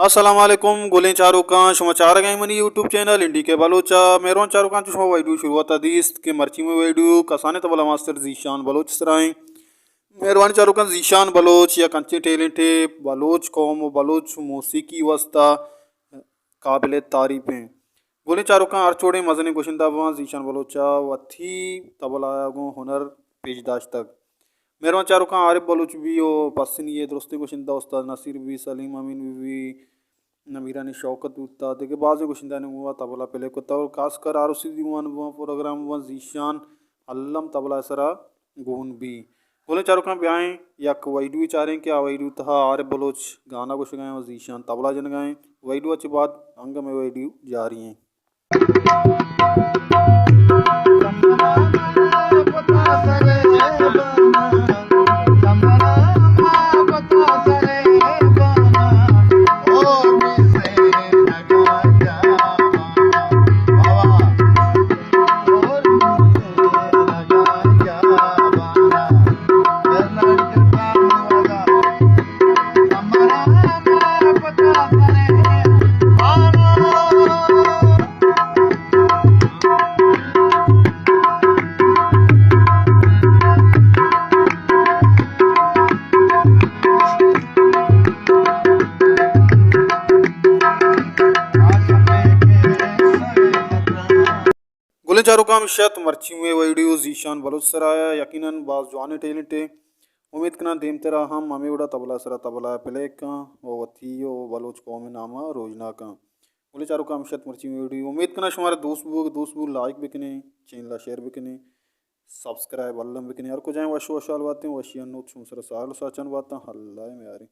السلام علیکم گلیں چاروکاں، شما چارگ ءَ منی یوٹیوب چینل این ڈی کے بلوچ ءَ۔ مہروان چاروکاں، چو شما ویڈیو شروعات ءَ دیست کہ مرچی مئے ویڈیو کسانیں طبلہ ماسٹر ذیشان بلوچ سرا ایں۔ مہروان چاروکاں، ذیشان بلوچ یک انچیں ٹیلنٹے، بلوچ قوم و بلوچ موسیقی واسطہ قابل تعریف ایں۔ گلیں چاروکاں، ہر چوڑیں مزنیں گشندہ بواں، ذیشان بلوچ ءَ وتی طبلہ ءَ گوں ہنر پیش داشتگ۔ مہروان چاروکاں، عارف بلوچ بی و پسنی ءِ درستیں گشندہ، استاد نصیر بی، سلیم امین بی بی، نمیرانی شوکت بوتا، دگہ بازیں گشندہانی گوں طبلہ پلے کتا اور خاص کر عروسی دیوان بواں، پروگرام بواں، ذیشان الم طبلہ ءِ سرا گون بی۔ گلیں چاروکاں، بیائیں یک ویڈیو چاریں کہ آ ویڈیو تہا عارف بلوچ گانا گوشگا ایں و ذیشان طبلہ جنگا ایں۔ ویڈیو ءَ چہ بعد انگہ مئے ویڈیو جاری ایں۔ گلیں چاروکاں، ہمیش ات مرچی مئے ویڈیو ذیشان بلوچ سرا ءَ، یقیناً باز جوانیں ٹیلنٹے۔ امید کناں دیمترا ہم ہمے وڑا طبلہ سرا طبلہ پلے کن و وتی و بلوچ قوم نام ءَ روژنا کن۔ گلیں چاروکاں، ہمیش ات مرچی مئے ویڈیو۔ امید کناں شمارا دوست بوگ، دوست بو لائک بکنیں، چینل ءَ شیئر بکنیں، سبسکرائب الم بکنیں۔ ہر کجائیں وش وشحال باتیں، وشی انوت شما سرا ساہل ساچن باتاں۔ اللہ میاریں۔